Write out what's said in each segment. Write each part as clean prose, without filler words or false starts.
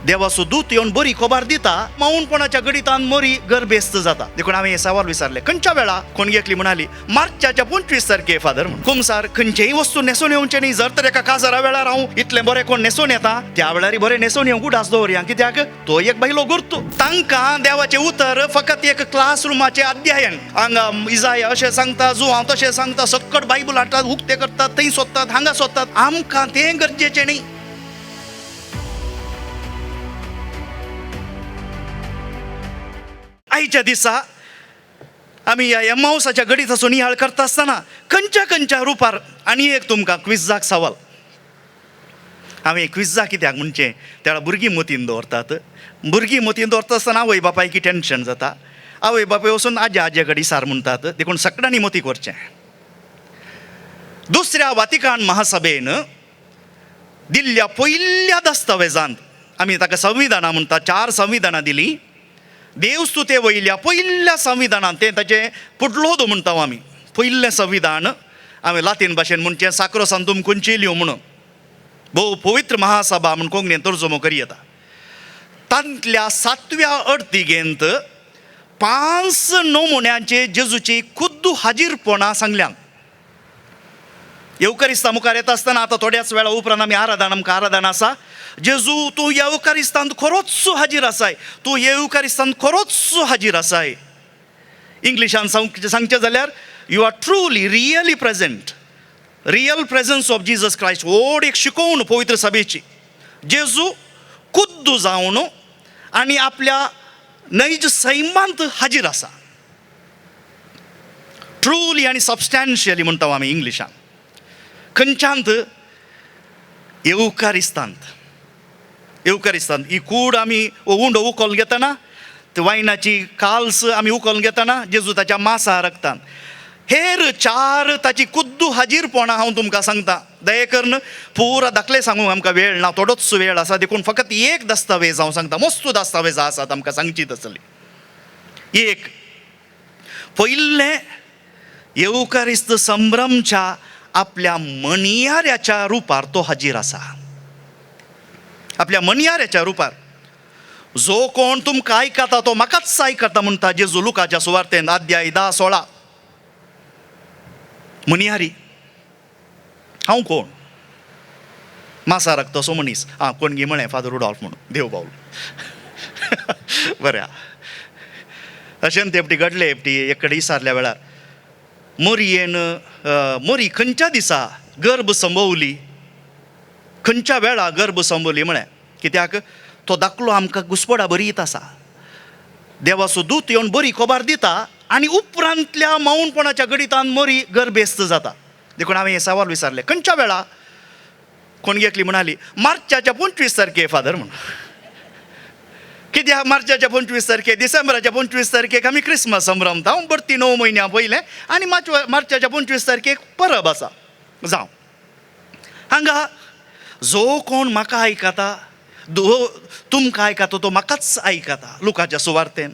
देवाचो दूत येवन बरी खबर दिता, मौनपणाच्या गणितान मरी गर्भेस्त जाता. देखून हांवें हें सवाल विचारलें, खंयच्या वेळा? कोण एकली म्हणाली मार्चाच्या 25 तारखे फादर म्हणून. कुमसार खंयचेय वस्तू न्हेसून येवचें न्ही. जर तर एका काजारा वेळार हांव इतलें बरें कोण न्हेसून येता, त्या वेळार बरें न्हेसून येवंक उडास दवरया, कित्याक तो एक बायलो गुर्तू. तांकां देवाचें उतर फकत एक क्लासरुमाचें अध्ययन. हांगा इजाय अशें सांगता, जुवांव तशें सांगता, सक्कड बायबल हाडटात, उक्ते करतात, थंय सोदतात, हांगा सोदतात. आमकां तें गरजेचें न्ही. आयच्या दिसा आमी ह्या एमावसाच्या गणिताचो नियाळ करता आसतना खंयच्या खंयच्या रुपार आनी एक तुमकां क्विजाक सवाल. हांवें क्विजा कित्याक म्हणचें, त्या भुरगीं मतीन दवरतात. भुरगीं मतीन दवरता आसतना आवय बापायकी टेंशन जाता. आवय बापाय वचून आज्या आज्या कडेन सार म्हणटात. देखून सगळ्यांनी मतीक व्हरचें. दुसऱ्या वातिकान महासभेन दिल्ल्या पयल्या दस्तावेजांत, आमी ताका संविधानां म्हणटा, 4 संविधानां दिलीं. देवस्तुते वयल्या पयल्या संविधानांत, तें ताचें पुडलोदो म्हणटा आमी, पयलें संविधान आमी लातीन भाशेन म्हणचें साक्रो सांतूम कुंचिलियो म्हणून, भोव पवित्र महासभा म्हूण कोंकणीन तर्जमो करी येता. तांतल्या 7व्या अर्तिगेंत 5 नमुन्यांचे जेजूची खुद्द हाजीरपणां सांगल्यान. येवकारिस्ता मुखार येता आसतना आतां थोड्याच वेळा उपरांत आमी आराधन, आमकां आराधन आसा. जेजू तूं येवकारिस्तांत खरोच हाजीर आसाय, तूं येवकारिस्तांत खरोच हाजीर आसाय. इंग्लिशान सांगचें जाल्यार you are truly really present, real presence of Jesus Christ. व्हड एक शिकोवण पवित्र सभेची. जेजू खुद्द जावन आनी आपल्या नैज सैमांत हाजीर आसा. ट्रुली आनी सबस्टॅन्शियली म्हणटा आमी इंग्लिशान. खंयच्यांत? येवकारिस्तांत. येवकारिस्तांत ही कूड आमी उंडो उखोल घेतना, वायनाची काल्स आमी उखोल घेतना जेजू ताच्या मासा रक्तान. हेर 4 ताची खुद्द हाजीरपणां हांव तुमकां सांगता. दया करून पुरा दाखले सांगूंक आमकां वेळ ना, थोडोच वेळ आसा. देखून फकत एक दस्तावेज हांव सांगता. मस्त दस्तावेज आसात आमकां सांगची तसली. एक पयलें येवकारिस्त संभ्रमच्या आपल्या मणयाऱ्याच्या रुपार तो हाजीर आसा. आपल्या मणयाऱ्याच्या रुपार जो कोण तुमकां आयकता तो म्हाकाच आयकता म्हणटा जेजू लुकाच्या सुवार्तेन अध्याय 10-16. मणयारी हांव कोण? मासाराक तसो मनीस. आं, कोण गी म्हळें फादर रुडॉल्फ म्हणून, देव पावलो. बरें, अशें ते एकटी घडलें. एकटी एक कडेन विचारल्या वेळार मोरयेन, मोरी खंयच्या दिसा गर्भ संभवली, खंयच्या वेळा गर्भ संभवली म्हळें. कित्याक तो दाखलो आमकां घुसपडा बरी येत आसा. देवाचो दूत येवन बरी खबर दिता आनी उपरांतल्या मौनपणाच्या गणितान मोरी गर्भेस्त जाता. देखून हांवें हें सवाल विचारलें, खंयच्या वेळा? कोण एकली म्हणाली मार्चाच्या 25 तारखे फादर म्हणून. कित्याक मार्चाच्या 25 तारखे? डिसेंबराच्या 25 तारखेक आमी क्रिसमस संभ्रमता, बरती 9 म्हयन्यां पयलें, आनी मार्चाच्या 25 तारखेक परब आसा. जावं, हांगा जो कोण म्हाका आयकता, तुमकां आयकता तो म्हाकाच आयकता. लुकाच्या सुवार्तेन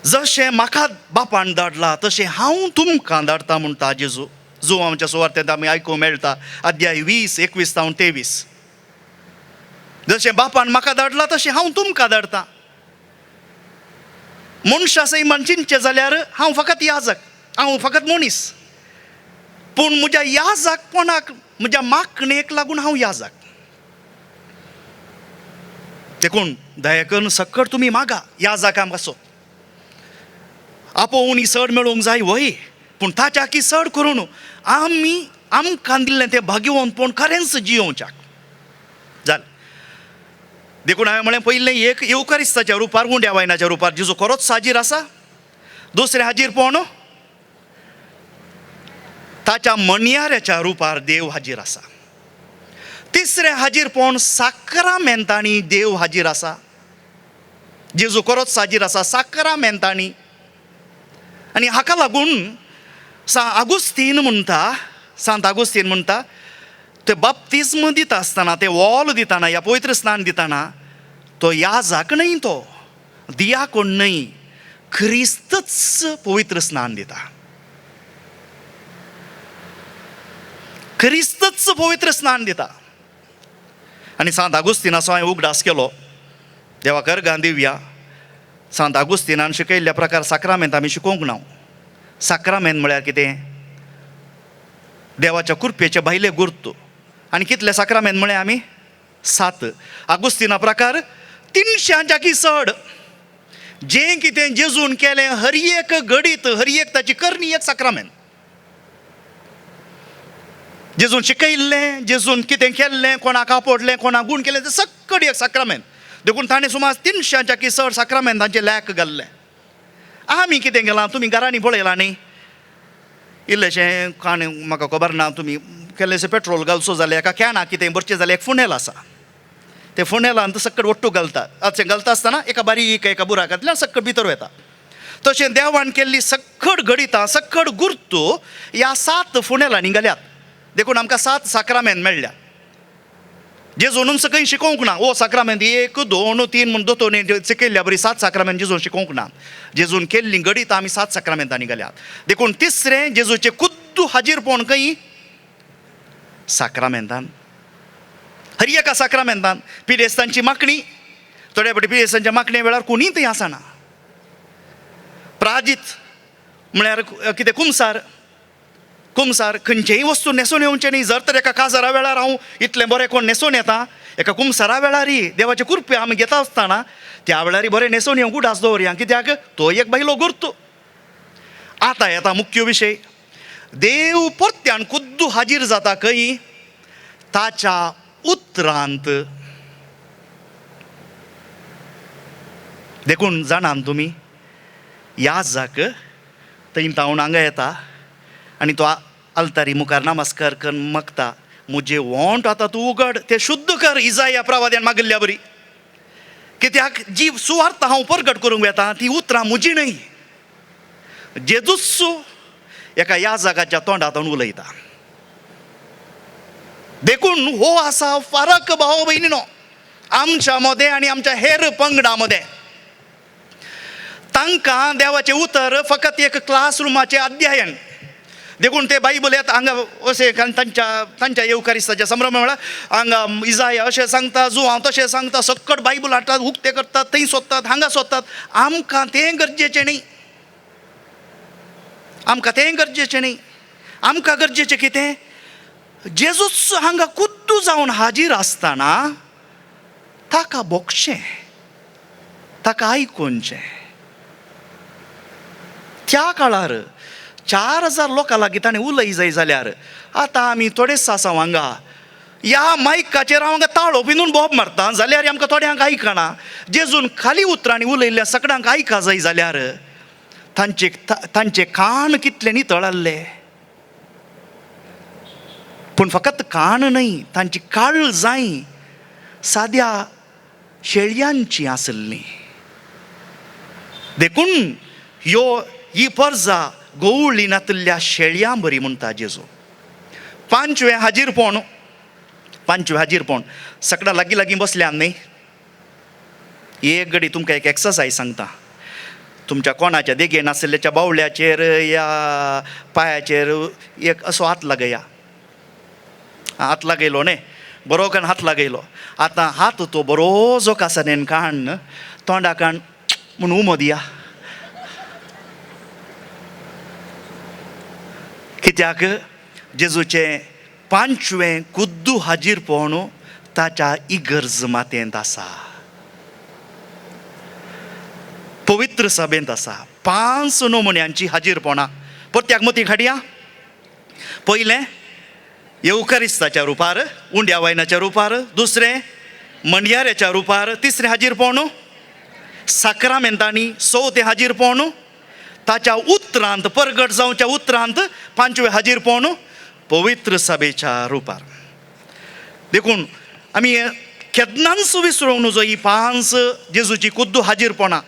जशें म्हाका बापान धाडला तशें हांव तुमकां धाडटा म्हणटा जेजू. जुवांच्या सुवार्तेंत आमी आयकूंक मेळटा अध्याय 20, 21 जावन 23. जशें बापान म्हाका धाडला तशें हांव तुमकां धाडटा. मनशा सैमान चिंतचें जाल्यार हांव फकत याजक, हांव फकत मनीस, पूण म्हज्या याजकपणाक, म्हज्या मागणेक लागून हांव याजक. देखून दया करून सक्कड तुमी मागा याजकां पासत. आपोवणी चड मेळूंक जाय व्हय, पूण ताच्याकी चड करून आमी आमकां दिल्लें तें भाग्यवंतपण खरेंच जियोवच्याक जालें. देखून हांवें म्हळें, पयलें एक येवकारिस्ताच्या रुपार, उंड्या वायनाच्या रुपार जेजू खरोच हाजीर आसा. दुसरें हाजीरपण ताच्या मणयाऱ्याच्या रुपार देव हाजीर आसा. तिसरें हाजीरपण साक्रामेंतांनी देव हाजीर आसा. जेजू खरोच हाजीर आसा साक्रामेंतांनी. आनी हाका लागून सांत आगुस्तीन म्हणटा, सांत आगुस्तीन म्हणटा, ते बाप्तिज्म दिता आसतना, ते वॉल दितना, ह्या पवित्र स्नान दितना तो याजाक न्हय, तो दियाकोण न्हय, क्रिस्तच पवित्र स्नान दिता. क्रिस्तच पवित्र स्नान दिता. आनी सांत आगुस्तिनाचो हांवें उगडास केलो. देवाक अर्गां दिवया, सांत आगुस्तिनान शिकयल्ल्या प्रकार साक्रामेंत आमी शिकोवंक ना. साक्रामेंत म्हळ्यार कितें? देवाच्या कृपेचे भायले गुर्त. आनी कितले साक्रामेंत म्हळें आमी? 7. आगुस्तिना प्रकार 300च्याकी चड. जें कितें जेजून केलें हर एक घडीत, हर एक ताची करणी एक साक्रामेंत. जेजून शिकयल्लें, जेजून कितें केल्लें, कोणाक आपोडलें, कोणाक गूण केलें, तें सक्कड एक साक्रामेंत. देखून ताणें सुमार 300च्याकी चड साक्रामेंतांचें लेख घाल्लें. आमी कितें केलां तुमी घरांनी पळयलां न्ही, इल्लेशें काण म्हाका खबर ना, तुमी केल्लेशें पेट्रोल घालचो जाल्यार एका कॅनाक कितें भरचें जाल्यार एक फुनेल आसा, ते फुनेलान सक्कड वट्टू घालतात. अशें घालता आसतना एका बारीक एका बुराकांतल्यान सक्कड भितर वता. तशें देवान केल्ली सक्कड घडितां, सक्कड गुर्तू ह्या 7 फुनेलांनी घाल्यात. देखून आमकां 7 साक्रामेंत मेळ्ळ्या. जेजून खंय शिकोवंक ना ओ साक्रामेंत 1 2 3 म्हूण दोतोरनी शिकयल्ल्या बरी 7 साक्रामेंत जेजून शिकोवंक ना. जेजून केल्लीं घडितां आमी 7 साक्रामेंतांनी घाल्यात. देखून तिसरें जेजूचें खुद्द हाजीरपण खंय? साक्रामेंतान. हर एका साक्रामेंतान. पिडेस्तांची मागणी, थोड्या फावटी पिडेस्तांच्या मागणे वेळार कोणीय थंय आसना. प्राजीत म्हळ्यार कितें? कुमसार. कुमसार खंयचेय वस्तू न्हेसून येवचें न्ही. जर तर एका काजारा वेळार हांव इतलें बरें कोण न्हेसून येता, एका कुमसारा वेळारय देवाचे कृपे आमी घेता आसतना त्या वेळारय बरें न्हेसून येवंक उडास दवरया, कित्याक तो एक बायलो गुर्तू. आतां येता मुख्य विशय. देव परत्यान खुद्द हाजीर जाता खंय? ताच्या उतरांत. देखून जाणान तुमी, याजक थंय तावन हांगा येता आनी तो आल्तारी मुखार नमस्कार करून मागता, मुजे वोंट आतां तूं उगड, ते शुद्ध कर. इजाया प्रवाद्यान मागिल्ल्या बरी. कित्याक जी सुवार्थ हांव परगट करूंक वेता ती उतरां म्हजी न्हय, जेजूच एका याजकाच्या तोंडांत उलयता. देखून हो आसा फरक भाव भयणीनो आमच्या मदें आनी आमच्या हेर पंगडा मदें. तांकां देवाचें उतर फकत एक क्लासरुमाचें अध्ययन. देखून ते बायबल येता हांगा अशें तांच्या तांच्या येवकारिस्ताच्या संभ्रम म्हळ्यार हांगा इजाया अशें सांगता, जुवांव तशें सांगता, सक्कट बायबल हाडटात, उक्ते करतात, थंय सोदतात, हांगा सोदतात. आमकां तें गरजेचें न्ही, आमकां तें गरजेचें न्ही. आमकां गरजेचें कितें? जेजूच हांगा खुद्द जावन हाजीर आसतना ताका भोगचें, ताका आयकुचें. त्या काळार 4000 लोकां लागीं ताणें उलय जाय जाल्यार आतां आमी थोडेच आसा हांगा ह्या मायकाचेर हांव हांगा ताळो पिंदून बोब मारता जाल्यार आमकां थोड्यांक आयकना. जेजून खाली उतरांनी उलयल्ल्या सगळ्यांक आयका जाय जाल्यार तांचे तांचे कान कितले नितळ आसले. पूण फकत कान न्हय, तांची काळ जाय साद्या शेळयांची आसली. देखून ह्यो ही परजा गवळी नातिल्ल्या शेळयां बरी म्हणटा जेजू. पांचवें हाजीरपण, पांचवें हाजीरपण. सगळ्यां लागीं लागीं बसल्या न्ही. एक घडी तुमकां एक एक्सरसायज सांगता. तुमच्या कोणाच्या देगेन आशिल्ल्याच्या बावल्याचेर या पांयाचेर एक असो हात लागया. हात लागयलो न्ही, बरो करून हात लागयलो. आतां हात तो बरो जो कासानेन काण तोंडा काण म्हूण उमो दिया. कित्याक जेजूचें पांचवें खुद्दू हाजीरपण ताच्या इगर्ज मातेंत आसा, पवित्र सभेंत आसा. 5 नमुन्यांची हाजीरपणां परत्याक मती हाडया. पयलें येवकारिस्ताच्या रुपार, उंड्या वायनाच्या रुपार, दुसरें मंडयाऱ्याच्या रुपार, तिसरें हाजीरपण साक्रामेंतांनी, चवथें हाजीरपण ताच्या उतरांत परगट जावच्या उतरांत, पांचवें हाजीरपण पवित्र सभेच्या रुपार. देखून आमी केन्नाच विसरूंक न्हू ही 5 जेजूची खुद्द हाजीरपणां.